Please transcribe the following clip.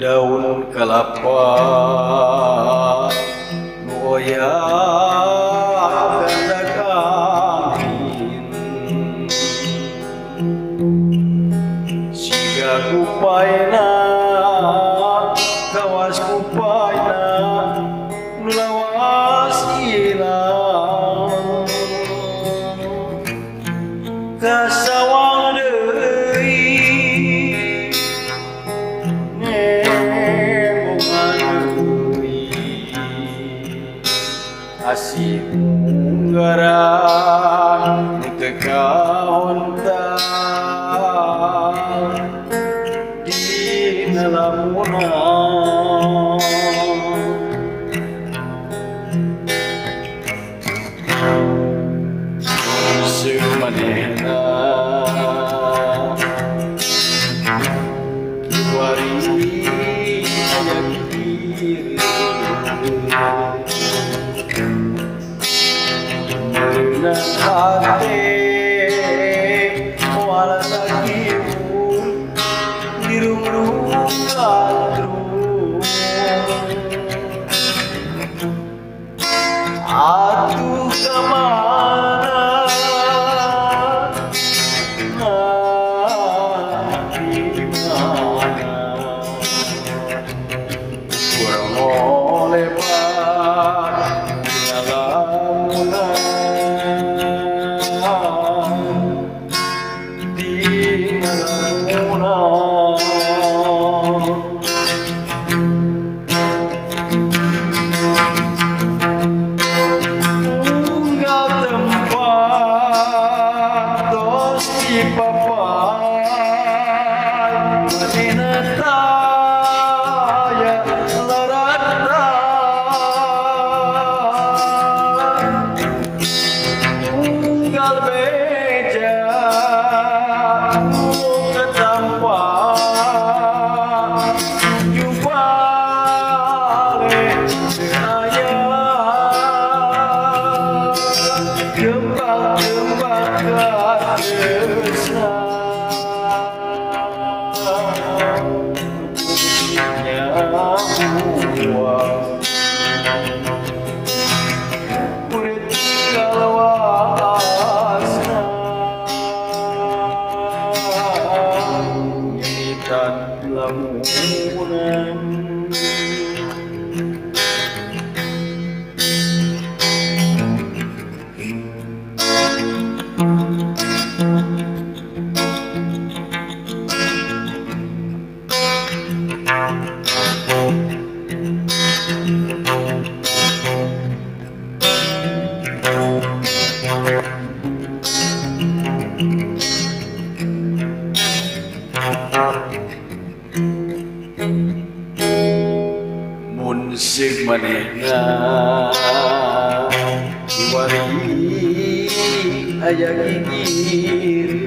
Daun kelapa nu oyak gandak angin, siga kupaina kawas kupaina nu lawas ilang kasawang deui. Asih munggaran teu kahontal dina lamunan. Seumanehna kiwari aya kieu meunang hate moal sakieu dirung-rung gandrung. Atuh kamana di mana kurang lebar dina lamunan, dina lamunan. Unggal tempat tos dipapai manehna taya larata. Unggal beja nu ketampa jupale teu aya kembang-kembang katresna. Nyawa murid kalawasna nyengitan lamunan. Mun seuk manehna kiwari aya gigir.